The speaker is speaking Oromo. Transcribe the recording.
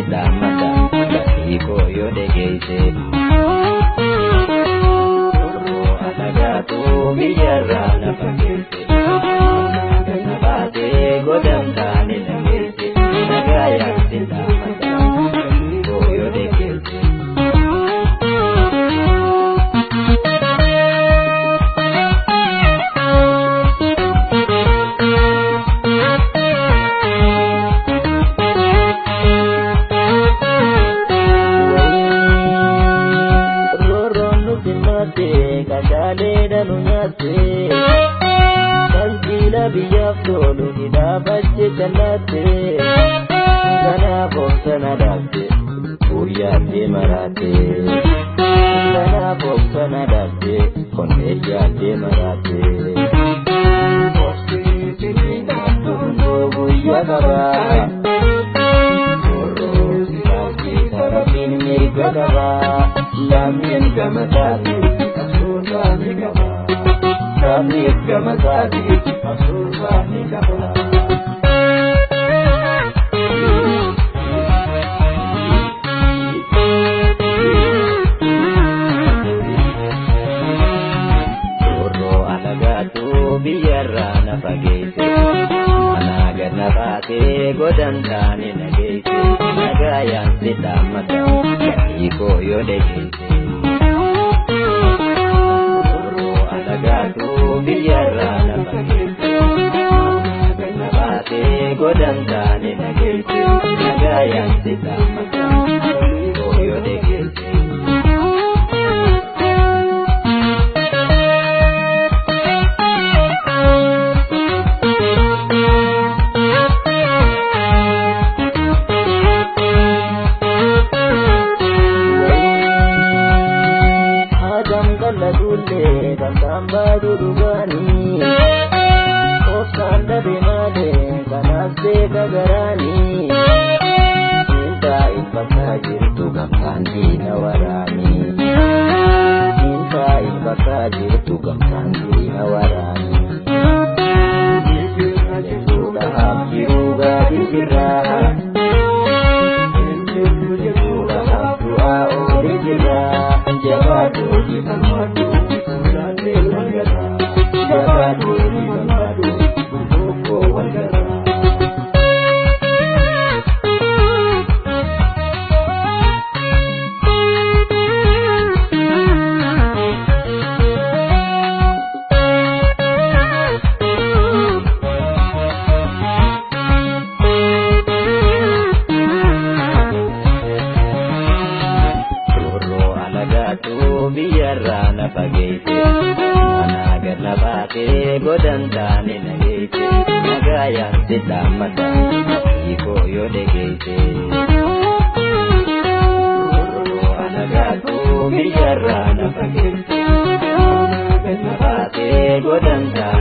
si dhaammata lammii koo yoo dhageesse. Roorroo alagaatu biyyarraa na fageesse. Na baatee godamtaane na geesse. Nagaayaan si dhaammata lammii koo yoo dhageesse. Kadaalee nu nyaatte kalbiila biyyaaf tolu hidhaabache jallaatte kanaaf obsana dhaabde guyyaatti maraatte kanaaf obsana dhaabde onnee yaaddee maraatte. Obsiitiin guyyaa qabaa rabbiin mirga qabaa lammiin gama taate. Sabni gama taate absuusaa ni qaba. Roorroo alagaatu biyyarraa na fageesse. Manaa gad na baatee godantaane na geesse. Nagaayaan si dhaammata lammii koo yoo dhageesse. Alagaatu biyyarraa na fageesse. Na baatee godantaane na geesse. Nagaayaan si dhaammata lammii koo yoo dhageesse. Kallatullee gamtaan baaduu dhugaanii obsaan dhabe malee kanaaf beeka garaanii intaa'in bakka jirtu gamtaan diina waraanii intaa'in bakka jirtu gamtaan diina waraanii jechuudhaaf jiruu gaarii jirraa jechuudhaaf du'aa oolii jirraa jabaadhu falmadhu fuulduree wal garaa jabaadhu falmadhu bultookoo wal garaa. Biyyarraa na fageesse manaa gad na baatee godantaane na geesse nagaayaan si dhaammata lammii koo yoo dhageesse. Roorroo alagaatu biyyarraa na fageesse manaa gad na baatee godantaane.